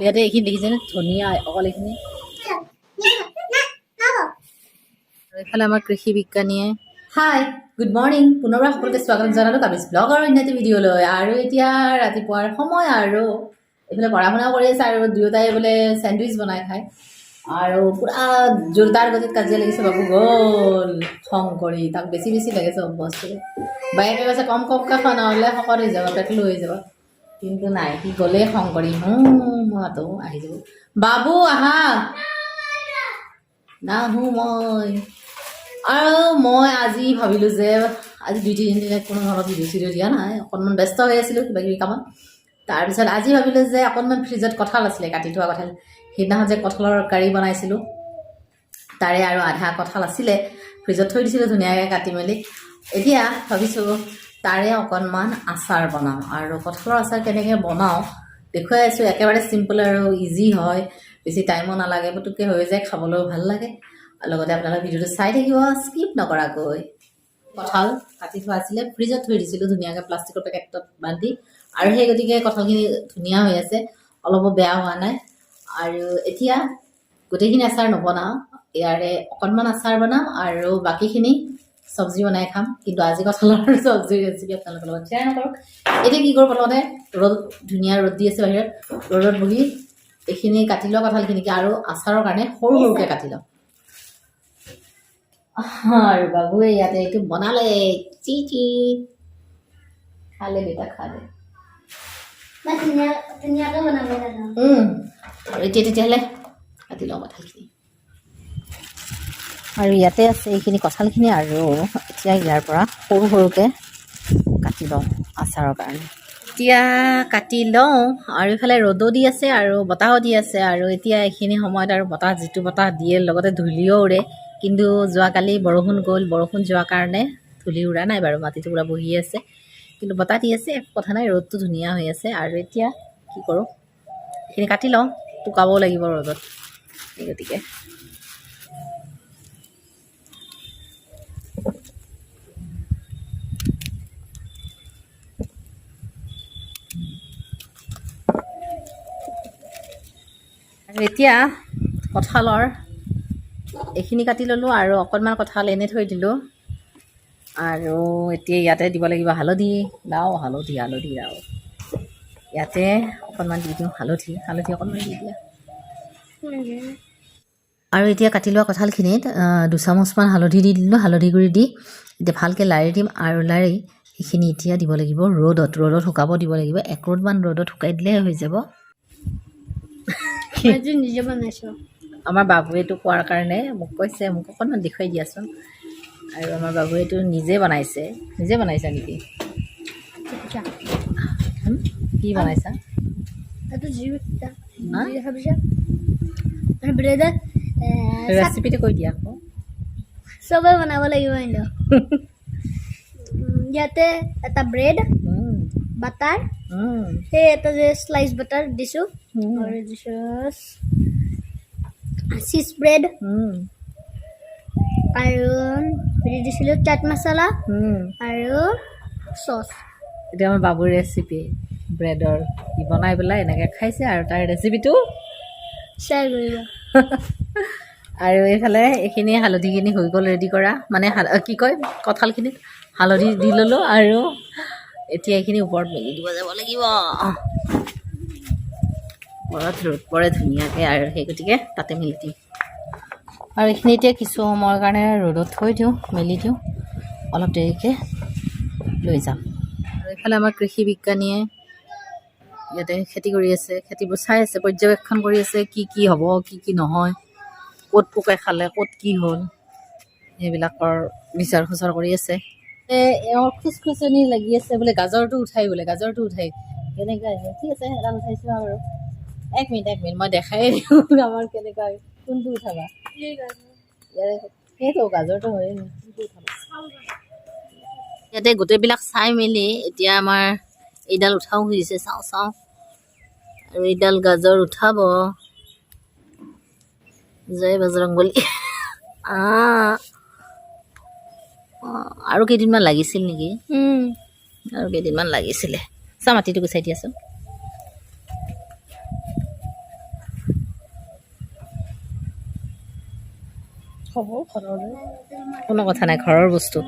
ইয়াতে এইখিনি দেখিছেনে, ধনিয়া অকল এইখিনি। আৰু এইফালে আমাৰ কৃষি বিজ্ঞানীয়ে। হাই, গুড মৰ্ণিং, পুনৰবাৰ সকলোকে স্বাগতম জনালোঁ কামিজ ব্লগৰ অন্য এটি ভিডিঅ'লৈ। আৰু এতিয়া ৰাতিপুৱাৰ সময় আৰু এইফালে পঢ়া শুনাও কৰি আছে আৰু দুয়োটাই বোলে চেণ্ডউইচ বনাই খায় আৰু পূৰা জোৰদাৰ গতিত কাজিয়া লাগিছে। বাবু গ'ল খং কৰি, তাক বেছি বেছি লাগে চব বস্তু। বায়েকে কৈছে কম কমকৈ খোৱা, নহ'লে শকত হৈ যাব, পেটলো হৈ যাব। কিন্তু নাই, সি গ'লেই খং কৰি মাতো আহি যাব। বাবু আহা, নাহো মই। আৰু মই আজি ভাবিলোঁ যে আজি 2-3 দিন কোনো ধৰণৰ ভিডিঅ' চিডিঅ' দিয়া নাই, অকণমান ব্যস্ত হৈ আছিলোঁ কিবা কিবি কামত। তাৰপিছত আজি ভাবিলোঁ যে অকণমান ফ্ৰিজত কঁঠাল আছিলে, কাটি থোৱা কঁঠাল, সেইদিনাখন যে কঁঠালৰ কাৰী বনাইছিলোঁ তাৰে আৰু আধা কঁঠাল আছিলে, ফ্ৰিজত থৈ দিছিলোঁ ধুনীয়াকৈ কাটি মেলি। এতিয়া ভাবিছোঁ তাৰে অকণমান আচাৰ বনাম। আৰু কঁঠালৰ আচাৰ কেনেকৈ বনাওঁ দেখুৱাই আছোঁ। একেবাৰে চিম্পল আৰু ইজি হয়, বেছি টাইমো নালাগে, পুটুককৈ হৈ যায়, খাবলৈও ভাল লাগে। আৰু লগতে আপোনালোকে ভিডিঅ'টো চাই থাকিব স্কিপ নকৰাকৈ। কঁঠাল কাটি থোৱা আছিলে, ফ্ৰিজত থৈ দিছিলোঁ ধুনীয়াকৈ প্লাষ্টিকৰ পেকেটত বান্ধি। আৰু সেই গতিকে কঁঠালখিনি ধুনীয়া হৈ আছে, অলপো বেয়া হোৱা নাই। আৰু এতিয়া গোটেইখিনি আচাৰ নবনাওঁ, ইয়াৰে অকণমান আচাৰ বনাম আৰু বাকীখিনি চব্জি বনাই খাম। কিন্তু আজি কঁঠালৰ চব্জিৰ ৰেচিপি আপোনালোকৰ লগত শ্বেয়াৰ নকৰোঁ। এতিয়া কি কৰোঁ, প্ৰথমতে ৰ'দ, ধুনীয়া ৰ'দ দি আছে বাহিৰত, ৰ'দত বহি এইখিনি কাটি লোৱা কঁঠালখিনিকে আৰু আচাৰৰ কাৰণে সৰু সৰুকৈ কাটি লওঁ। আৰু বাবুৱে ইয়াতে এইটো বনালে, চি চি খালে, দেউতা খালে। মই ধুনীয়া ধুনীয়াকৈ বনাব জানো। আৰু এতিয়া তেতিয়াহ'লে কাটি লওঁ কঁঠালখিনি। আৰু ইয়াতে আছে এইখিনি কঁঠালখিনি। আৰু এতিয়া ইয়াৰ পৰা সৰু সৰুকৈ কাটি লওঁ আচাৰৰ কাৰণে। এতিয়া কাটি লওঁ। আৰু ইফালে ৰ'দো দি আছে আৰু বতাহো দি আছে। আৰু এতিয়া এইখিনি সময়ত আৰু বতাহ, যিটো বতাহ দিয়ে, লগতে ধূলিও উৰে। কিন্তু যোৱাকালি বৰষুণ গ'ল, বৰষুণ যোৱাৰ কাৰণে ধূলি উৰা নাই বাৰু, মাটিটো পূৰা বহি আছে। কিন্তু বতাহ দি আছে, একো কথা নাই, ৰ'দটো ধুনীয়া হৈ আছে। আৰু এতিয়া কি কৰোঁ, এইখিনি কাটি লওঁ, শুকাবও লাগিব ৰ'দত, সেই গতিকে। আৰু এতিয়া কঁঠালৰ এইখিনি কাটি ল'লোঁ আৰু অকণমান কঁঠাল এনেই থৈ দিলোঁ। আৰু এতিয়া ইয়াতে দিব লাগিব হালধি, লাও হালধি, হালধি লাও। ইয়াতে অকণমান দি দিওঁ হালধি, হালধি অকণমান দি দিয়া। আৰু এতিয়া কাটি লোৱা কঁঠালখিনিত 2 চামুচমান হালধি দি দিলোঁ। হালধি গুড়ি দি এতিয়া ভালকৈ লাৰি দিম। আৰু লাৰি সেইখিনি এতিয়া দিব লাগিব ৰ'দত, ৰ'দত শুকাব দিব লাগিব। এক ৰ'দমান ৰ'দত শুকাই দিলেহে হৈ যাব। আজি নিজে বনাইছোঁ। আমাৰ বাবুৱেটো কোৱাৰ কাৰণে মোক কৈছে, মোক অকণমান দেখুৱাই দিয়াচোন। আৰু আমাৰ বাবুৱেটো নিজে বনাইছে। নিজে বনাইছা নেকি? হুম? কি বনাইছা? এইটো যি হা? যি ভাবিছা মানে ব্ৰেডত ৰেচিপিটো কৈ দিয়া আকৌ। চবে বনাব লাগিব। কিন্তু ইয়াতে এটা ব্ৰেড, বাটাৰ, সেই এটা যে শ্লাইচ বাটাৰ দিছোঁ আৰু দিছোঁ চীজ ব্ৰেড আৰু হেৰি দিছিলোঁ চাট মছলা আৰু চচ। এতিয়া আমাৰ বাবুৰ ৰেচিপি, ব্ৰেডৰ সি বনাই পেলাই এনেকৈ খাইছে আৰু তাৰ ৰেচিপিটো শ্বেয়াৰ কৰিব। আৰু এইফালে এইখিনি হালধিখিনি হৈ গ'ল ৰেডি কৰা, মানে কি কয়, কঁঠালখিনিত হালধি দি ল'লোঁ। আৰু এতিয়া এইখিনি ওপৰত মেলি দিব যাব লাগিব। ওপৰত ৰ'দ পৰে ধুনীয়াকৈ আৰু সেই গতিকে তাতে মেলি দিম। আৰু এইখিনি এতিয়া কিছু সময়ৰ কাৰণে ৰ'দত থৈ দিওঁ, মেলি দিওঁ, অলপ দেৰিকৈ লৈ যাম। আৰু এইফালে আমাৰ কৃষি বিজ্ঞানীয়ে ইয়াতে খেতি কৰি আছে, খেতিবোৰ চাই আছে, পৰ্যবেক্ষণ কৰি আছে, কি কি হ'ব, কি কি নহয়, ক'ত পোকে খালে, ক'ত কি হ'ল, সেইবিলাকৰ বিচাৰ খোচাৰ কৰি আছে। এওঁৰ খুচখুচনি লাগি আছে বোলে, গাজৰটো উঠাই বোলে, গাজৰটো উঠাই কেনেকুৱা আহিছে। ঠিক আছে, এডাল উঠাইছোঁ আৰু। এক মিনিট, এক মিনিট, মই দেখাই দিওঁ আমাৰ কেনেকুৱা। কোনটো উঠাবা ইয়াৰে? সেইটো গাজৰটো হয়, কোনটো উঠাবা? ইয়াতে গোটেইবিলাক চাই মেলি এতিয়া আমাৰ এইডাল উঠাও খুজিছে। চাওঁ চাওঁ, আৰু এইডাল গাজৰ উঠাব। জয় বজৰংবলী। আৰু কেইদিনমান লাগিছিল নেকি? আৰু কেইদিনমান লাগিছিলে। চা, মাটিটো গুচাই দিয়াচোন। হ'ব ঘৰৰে, কোনো কথা নাই, ঘৰৰ বস্তু।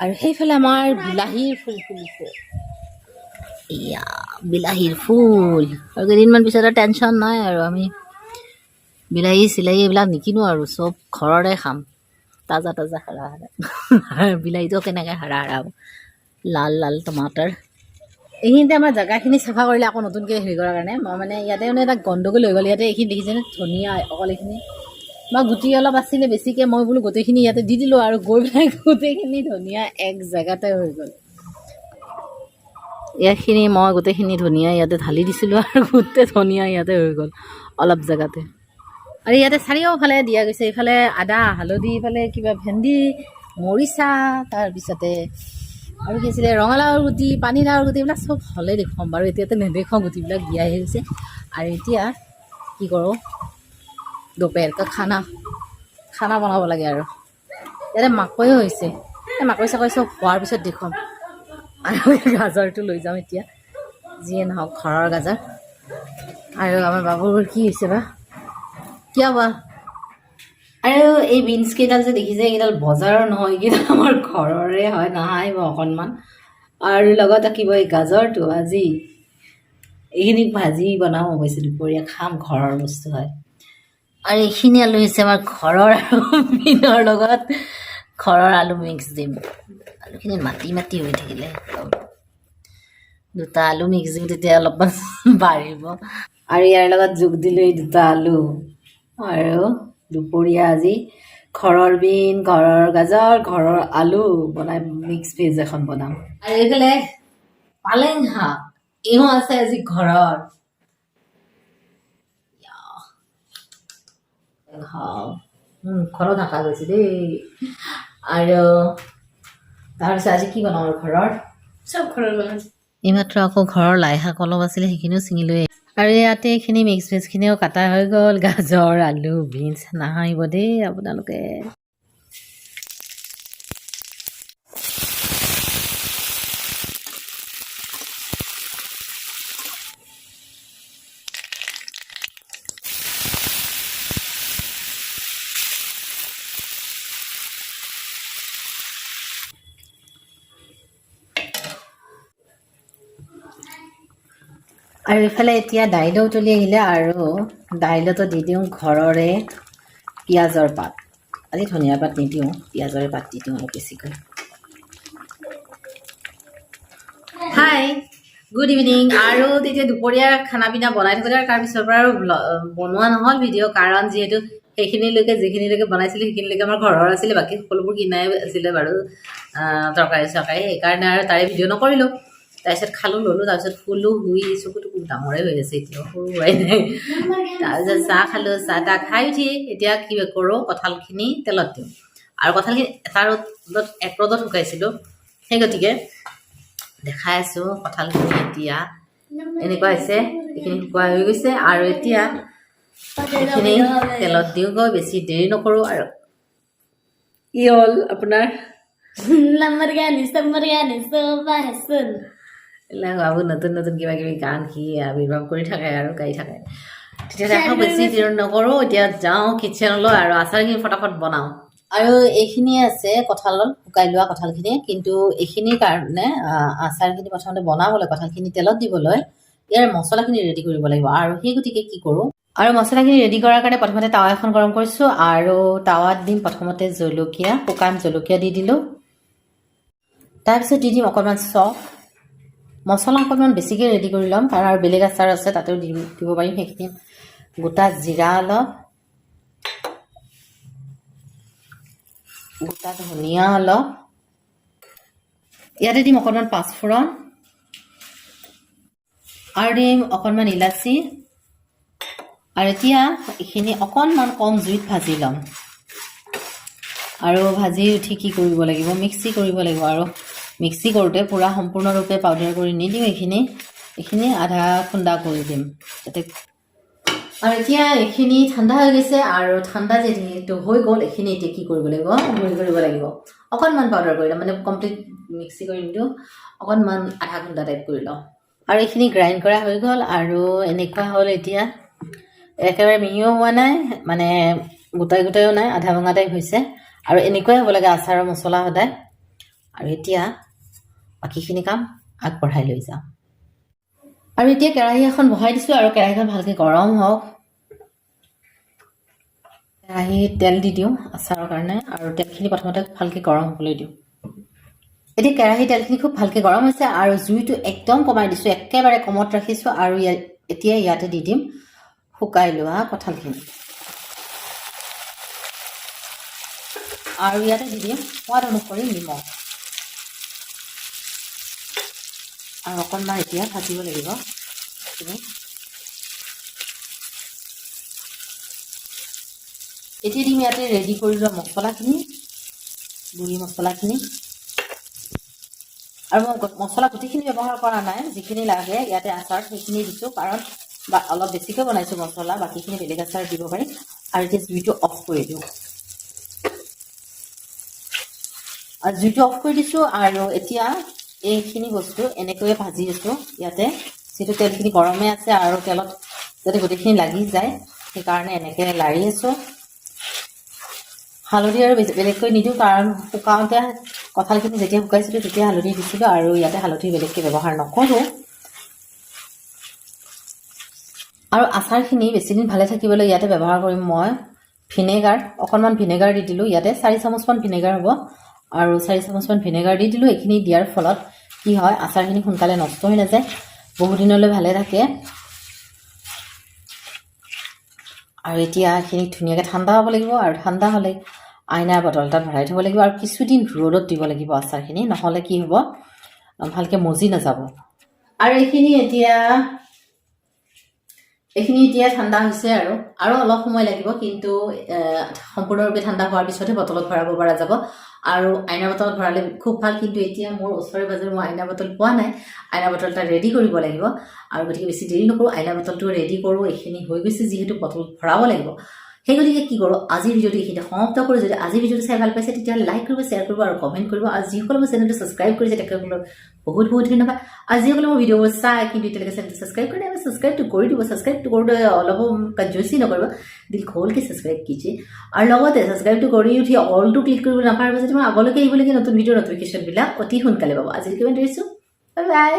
আৰু সেইফালে আমাৰ বিলাহীৰ ফুল ফুলিছে। এয়া বিলাহীৰ ফুল। আৰু কেইদিনমান পিছত আৰু টেনশ্যন নাই আৰু, আমি বিলাহী চিলাহী এইবিলাক নিকিনো আৰু, চব ঘৰৰে খাম। তাজা তাজা হাৰা হাৰা বিলাহীটো কেনেকৈ হাৰা হাৰা হ'ব, লাল লাল টমাটাৰ। এইখিনিতে আমাৰ জেগাখিনি চাফা কৰিলে আকৌ নতুনকৈ হেৰি কৰাৰ কাৰণে মই মানে ইয়াতে মানে এটা গণ্ডগোল হৈ গ'ল। ইয়াতে এইখিনি দেখিছেনে ধনিয়া অকল এইখিনি বা গুটি অলপ আছিলে বেছিকৈ, মই বোলো গোটেইখিনি ইয়াতে দি দিলোঁ আৰু গৈ পেলাই গোটেইখিনি ধনিয়া এক জেগাতে হৈ গ'ল। ইয়াখিনি মই গোটেইখিনি ধনিয়া ইয়াতে ঢালি দিছিলোঁ আৰু গোটেই ধনিয়া ইয়াতে হৈ গ'ল অলপ জেগাতে। আৰু ইয়াতে চাৰিওফালে দিয়া গৈছে, এইফালে আদা হালধি, এইফালে কিবা ভেন্দি মৰিচা, তাৰপিছতে আৰু কি আছিলে ৰঙালাওৰ গুটি, পানীলাওৰ গুটি, এইবিলাক চব হ'লে দেখুৱাম বাৰু, এতিয়াতো নেদেখুৱাওঁ, গুটিবিলাক দিয়া হৈ গৈছে। আৰু এতিয়া কি কৰোঁ, दोपहर का খানা খানা বনাব লাগে। আৰু ইয়াতে মাকৈও হৈছে, এই মাকৈ চাকৈ চব হোৱাৰ পিছত দেখুৱাম। আৰু গাজৰটো লৈ যাওঁ এতিয়া, যিয়ে নহওক ঘৰৰ গাজৰ। আৰু আমাৰ বাবুৰ কি হৈছে বা কিয় বা। আৰু এই বিনছ কেইডাল যে দেখিছে, এইকেইডাল বজাৰৰ নহয়, এইকেইডাল আমাৰ ঘৰৰে হয়, নাহাঁহিব অকণমান। আৰু লগত থাকিব এই গাজৰটো, আজি এইখিনি ভাজি বনাম অৱশ্যে, দুপৰীয়া খাম, ঘৰৰ বস্তু হয়। আৰু এইখিনি আলু হৈছে আমাৰ ঘৰৰ, আৰু বিনৰ লগত ঘৰৰ আলু মিক্স দিম। আলুখিনি মাটি মাটি হৈ থাকিলে দুটা আলু মিক্স দিম, তেতিয়া অলপমান বাঢ়িব। আৰু ইয়াৰ লগত যোগ দিলোঁ এই দুটা আলু। আৰু দুপৰীয়া আজি ঘৰৰ বিন, ঘৰৰ গাজৰ, ঘৰৰ আলু বনাই মিক্স ভেজ এখন বনাম। আৰু এইফালে পালেং শাক এও আছে আজি ঘৰৰ। মুখখনো ঢাকা গৈছে দেই। আৰু তাৰপিছত আজি কি বনাওঁ আৰু ঘৰৰ চব ঘৰৰ বনাইছে। এইমাত্ৰ আকৌ ঘৰৰ লাই শাক অলপ আছিলে, সেইখিনিও ছিঙি লৈ। আৰু ইয়াতে এইখিনি মিক্স ভেজখিনিও কাটা হৈ গ'ল, গাজৰ আলু বিনছ। নাহাঁহিব দেই আপোনালোকে। আৰু এইফালে এতিয়া দাইলো উতলি আহিলে আৰু দাইলতো দি দিওঁ ঘৰৰে পিঁয়াজৰ পাত। আজি ধনিয়া পাত নিদিওঁ, পিঁয়াজৰে পাত দি দিওঁ অলপ বেছিকৈ। হাই, গুড ইভিনিং। আৰু তেতিয়া দুপৰীয়া খানা পিনা বনাই থাকোঁতে আৰু তাৰপিছৰ পৰা আৰু বনোৱা নহ'ল ভিডিঅ', কাৰণ যিহেতু সেইখিনিলৈকে যিখিনিলৈকে বনাইছিলোঁ সেইখিনিলৈকে আমাৰ ঘৰৰ আছিলে, বাকী সকলোবোৰ কিনাই আছিলে বাৰু, তৰকাৰী চৰকাৰী, সেইকাৰণে আৰু তাৰে ভিডিঅ' নকৰিলোঁ। তাৰপিছত খালোঁ ল'লোঁ, তাৰপিছত শুলোঁ, শুই চকুটো খুব ডাঙৰে হৈ আছে এতিয়াও, সৰু হোৱাই নাই। তাৰপিছত চাহ খালোঁ, চাহ তাহ খাই উঠি এতিয়া কি কৰোঁ, কঁঠালখিনি তেলত দিওঁ। আৰু কঁঠালখিনি এটা ৰ'দত এক ৰ'দত শুকাইছিলোঁ, সেই গতিকে দেখাই আছোঁ কঁঠালখিনি এতিয়া এনেকুৱা হৈছে, এইখিনি শুকোৱা হৈ গৈছে। আৰু এতিয়া এইখিনি তেলত দিওঁগৈ, বেছি দেৰি নকৰোঁ। আৰু কি হ'ল আপোনাৰ? এইবিলাক বাবু নতুন নতুন কিবা কিবি গান সি আৱিৰ্ভাৱ কৰি থাকে আৰু গাই থাকে। তেতিয়াহ'লে আকৌ বেছি দেৰি নকৰোঁ, এতিয়া যাওঁ কিটচেনলৈ আৰু আচাৰখিনি ফটাফট বনাওঁ। আৰু এইখিনিয়ে আছে কঁঠালত শুকাই লোৱা কঁঠালখিনি, কিন্তু এইখিনিৰ কাৰণে আচাৰখিনি প্ৰথমতে বনাবলৈ কঁঠালখিনি তেলত দিবলৈ ইয়াৰ মছলাখিনি ৰেডি কৰিব লাগিব। আৰু সেই গতিকে কি কৰোঁ, আৰু মছলাখিনি ৰেডি কৰাৰ কাৰণে প্ৰথমতে টাৱা এখন গৰম কৰিছোঁ আৰু টাৱাত দিম প্ৰথমতে জলকীয়া, শুকান জলকীয়া দি দিলোঁ। তাৰপিছত দি দিম অকণমান চফ, মছলা অকণমান বেছিকৈ ৰেডি কৰি ল'ম, কাৰণ আৰু বেলেগ আচাৰ আছে তাতেও দিব পাৰিম সেইখিনি। গোটা জিৰা অলপ, গোটা ধনিয়া অলপ, ইয়াতে দিম অকণমান পাঁচফোৰণ আৰু দিম অকণমান ইলাচি। আৰু এতিয়া এইখিনি অকণমান কম জুইত ভাজি ল'ম। আৰু ভাজি উঠি কি কৰিব লাগিব, মিক্সি কৰিব লাগিব। আৰু মিক্সি কৰোঁতে পূৰা সম্পূৰ্ণৰূপে পাউডাৰ কৰি নিদিওঁ, এইখিনি আধা খুন্দা কৰি দিম যাতে। আৰু এতিয়া এইখিনি ঠাণ্ডা হৈ গৈছে আৰু ঠাণ্ডা যিহেতু হৈ গ'ল, এইখিনি এতিয়া কি কৰিব লাগিব, গুড়ি কৰিব লাগিব। অকণমান পাউডাৰ কৰি ল'ম, মানে কমপ্লিট মিক্সি কৰি নিদিওঁ, অকণমান আধা খুন্দা টাইপ কৰি লওঁ। আৰু এইখিনি গ্ৰাইণ্ড কৰা হৈ গ'ল আৰু এনেকুৱা হ'ল এতিয়া, একেবাৰে মিহিও হোৱা নাই, মানে গোটাই গোটাইও নাই, আধা ভঙা টাইপ হৈছে। আৰু এনেকুৱাই হ'ব লাগে আচাৰৰ মছলা সদায়। আৰু এতিয়া বাকীখিনি কাম আগবঢ়াই লৈ যাওঁ। আৰু এতিয়া কেৰাহী এখন বহাই দিছোঁ আৰু কেৰাহীখন ভালকৈ গৰম হওক। কেৰাহীত তেল দি দিওঁ আচাৰৰ কাৰণে আৰু তেলখিনি প্ৰথমতে ভালকৈ গৰম হ'বলৈ দিওঁ। এতিয়া কেৰাহী তেলখিনি খুব ভালকৈ গৰম হৈছে আৰু জুইটো একদম কমাই দিছোঁ, একেবাৰে কমত ৰাখিছোঁ। আৰু ইয়াত এতিয়া ইয়াতে দি দিম শুকাই লোৱা কঁঠালখিনি আৰু ইয়াতে দি দিম সোৱাদ অনুসৰি নিমখ। আৰু অকণমান এতিয়া ভাজিব লাগিব এইখিনি। এতিয়া দিম ইয়াতে ৰেডি কৰি লোৱা মছলাখিনি, গুড়ি মছলাখিনি। আৰু মই মছলা গোটেইখিনি ব্যৱহাৰ কৰা নাই, যিখিনি লাগে ইয়াতে আচাৰত সেইখিনি দিছোঁ, কাৰণ বা অলপ বেছিকৈ বনাইছোঁ মছলা, বাকীখিনি বেলেগ আচাৰত দিব পাৰিম। আৰু এতিয়া জুইটো অফ কৰি দিওঁ। আৰু জুইটো অফ কৰি দিছোঁ। আৰু এতিয়া এইখিনি বস্তু এনেকৈয়ে ভাজি আছোঁ ইয়াতে, যিহেতু তেলখিনি গৰমে আছে আৰু তেলত যাতে গোটেইখিনি লাগি যায় সেইকাৰণে এনেকৈ লাৰি আছোঁ। হালধি আৰু বেলেগকৈ নিদিওঁ, কাৰণ শুকাওঁতে কঁঠালখিনি যেতিয়া শুকাইছিলোঁ তেতিয়া হালধি দিছিলোঁ আৰু ইয়াতে হালধি বেলেগকৈ ব্যৱহাৰ নকৰোঁ। আৰু আচাৰখিনি বেছিদিন ভালে থাকিবলৈ ইয়াতে ব্যৱহাৰ কৰিম মই ভিনেগাৰ। অকণমান ভিনেগাৰ দি দিলোঁ ইয়াতে, 4 চামুচমান ভিনেগাৰ হ'ব। আৰু 4 চামুচমান ভিনেগাৰ দি দিলোঁ। এইখিনি দিয়াৰ ফলত কি হয়, আচাৰখিনি সোনকালে নষ্ট হৈ নাযায়, বহুদিনলৈ ভালে থাকে। আৰু এতিয়া এইখিনি ধুনীয়াকৈ ঠাণ্ডা হ'ব লাগিব আৰু ঠাণ্ডা হ'লে আইনাৰ বটল এটাত ভৰাই থ'ব লাগিব আৰু কিছুদিন ৰ'দত দিব লাগিব আচাৰখিনি, নহ'লে কি হ'ব ভালকৈ মজি নাযাব। আৰু এইখিনি এতিয়া ঠাণ্ডা হৈছে আৰু আৰু অলপ সময় লাগিব, কিন্তু সম্পূৰ্ণৰূপে ঠাণ্ডা হোৱাৰ পিছতহে বটলত ভৰাব পৰা যাব। আৰু আইনা বটলত ভৰালে খুব ভাল, কিন্তু এতিয়া মোৰ ওচৰে পাজৰে মই আইনা বটল পোৱা নাই। আইনা বটল এটা ৰেডি কৰিব লাগিব আৰু গতিকে বেছি দেৰি নকৰোঁ, আইনা বটলটো ৰেডি কৰোঁ। এইখিনি হৈ গৈছে যিহেতু বটলত ভৰাব লাগিব, সেই গতিকে কি কৰোঁ, আজিৰ ভিডিঅ'টো এইখিনিতে সমাপ্ত কৰোঁ। যদি আজিৰ ভিডিঅ'টো চাই ভাল পাইছে তেতিয়াহ'লে লাইক কৰিব, শ্বেয়াৰ কৰিব আৰু কমেণ্ট কৰিব। আৰু যিসকলে মোৰ চেনেলটো ছাবস্ক্ৰাইব কৰিছে তেখেতসকলক বহুত বহুত ধন্যবাদ। আৰু যিসকলে মোৰ ভিডিঅ'বোৰ চাই কিন্তু এতিয়ালৈকে চেনেলটো ছাবস্ক্ৰাইব কৰে, ছাবস্ক্ৰাইবটো কৰি দিব। ছাবস্ক্ৰাইবটো কৰোঁতে অলপো কঞ্জুচি নকৰিব, দিল খোল কে ছাবস্ক্ৰাইব কিজিয়ে। আৰু লগতে ছাবস্ক্ৰাইবটো কৰি উঠি অলটো ক্লিক কৰিব নাপাহৰিব, যাতে মই আগলৈকে আহিবলগীয়া নতুন ভিডিঅ'ৰ নটিফিকেশ্যনবিলাক অতি সোনকালে পাব। আজিলৈকে মই ধৰিছোঁ, বাই বাই।